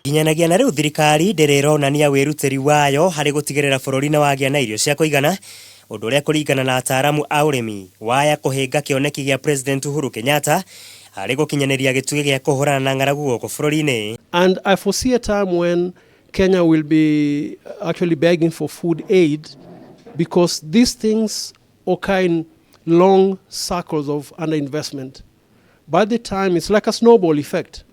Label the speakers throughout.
Speaker 1: Nginyanagia na rĩu thirikari ndĩrĩ ĩronania wĩrutĩri wayo harĩ gũtigĩrĩra bũrũri nĩ wagĩa na irio cia kũigana, ũndũ ũrĩa kũringana na ataaramu a ũrĩmi waya kũhĩnga kĩoneki gĩa President Uhuru Kenyatta harĩ gũkinyanĩria gĩtugĩ gĩa kũhũrana na ng'aragu gũkũ bũrũri-inĩ.
Speaker 2: And I foresee a time when Kenya will be actually begging for food aid because these things occur in long cycles of underinvestment. By the time, it's like a snowball effect.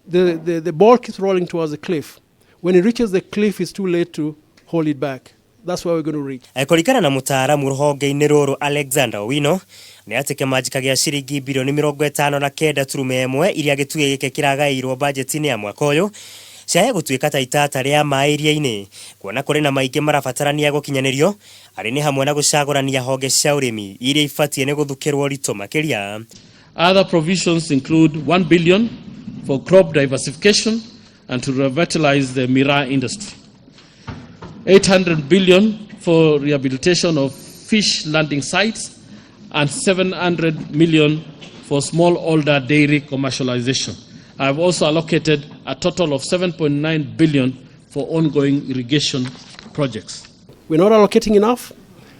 Speaker 2: The ball keeps rolling towards the cliff. When it reaches the cliff, it's too late to hold it back. That's where we're going to reach.
Speaker 1: Kũringana na mũtaaramu rũhonge-inĩ rũrũ Alexander Owino, nĩ atĩ kĩmanjĩka gĩa ciringi birioni 59.1 iria gĩtugĩ gĩkĩ kĩragaĩirwo bajeti-inĩ ya mwaka ũyũ ciaye gũtuĩka ta itata rĩa maĩ iria-inĩ, kuona kũrĩ na maingĩ marabatarania gũkinyanĩrio, arĩ nĩ hamwe na gũcagũrania honge cia ũrĩmi iria ibatiĩ nĩ gũthukĩrwo ritũ makĩria.
Speaker 3: Other provisions include 1 billion for crop diversification and to revitalize the miraa industry, 800 billion for rehabilitation of fish landing sites, and 700 million for smallholder dairy commercialization. I have also allocated a total of 7.9 billion for ongoing irrigation projects.
Speaker 2: We're not allocating enough.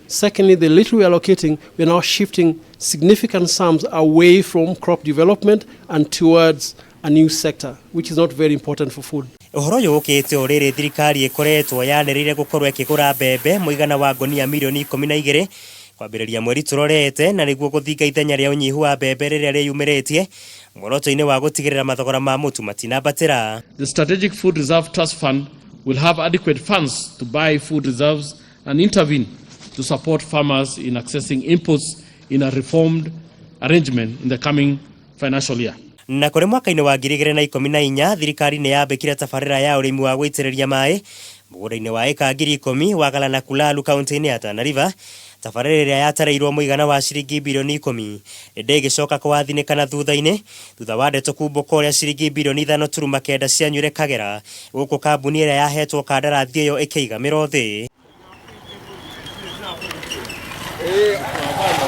Speaker 2: Secondly, the little we're allocating, we're now shifting significant sums away from crop development and towards a new sector, which is not very important for food.
Speaker 1: Ũhoro ũyũ ũkĩte o rĩrĩ thirikari ĩkoretwo yanĩrĩire gũkorwo ĩkĩgũra mbembe mũigana wa ngonia mirioni 12 kwambĩrĩria mweri tũrorete, na nĩguo gũthinga ithenya rĩa ũnyihu wa mbembe rĩrĩa rĩyumĩrĩtie muoroto-inĩ wa gũtigĩrĩra mathogora ma mũtu matinambatĩra.
Speaker 3: The Strategic Food Reserve Trust Fund will have adequate funds to buy food reserves and intervene to support farmers in accessing inputs in a reformed arrangement in the coming financial year.
Speaker 1: Na kũrĩ mwaka-inĩ wa 2014, thirikari nĩ yambĩkire tabarĩra ya ũrĩmi wa gũitĩrĩria maĩ mũgũnda-inĩ wa ĩka 10,000 wa Galana Kulalu, kaunti-inĩ ya Tana River, tabarĩra ĩrĩa yatarĩirwo mũigana wa ciringi birioni 10, ĩndĩ ĩgĩcoka kũwathinĩkana thutha-inĩ thutha wa ndeto kumbũka ũrĩa ciringi birioni 5.9 cianyuire Kagera, gũkũ kambuni ĩrĩa yahetwo kandarathi ĩyo ĩkĩiga mĩro thĩ.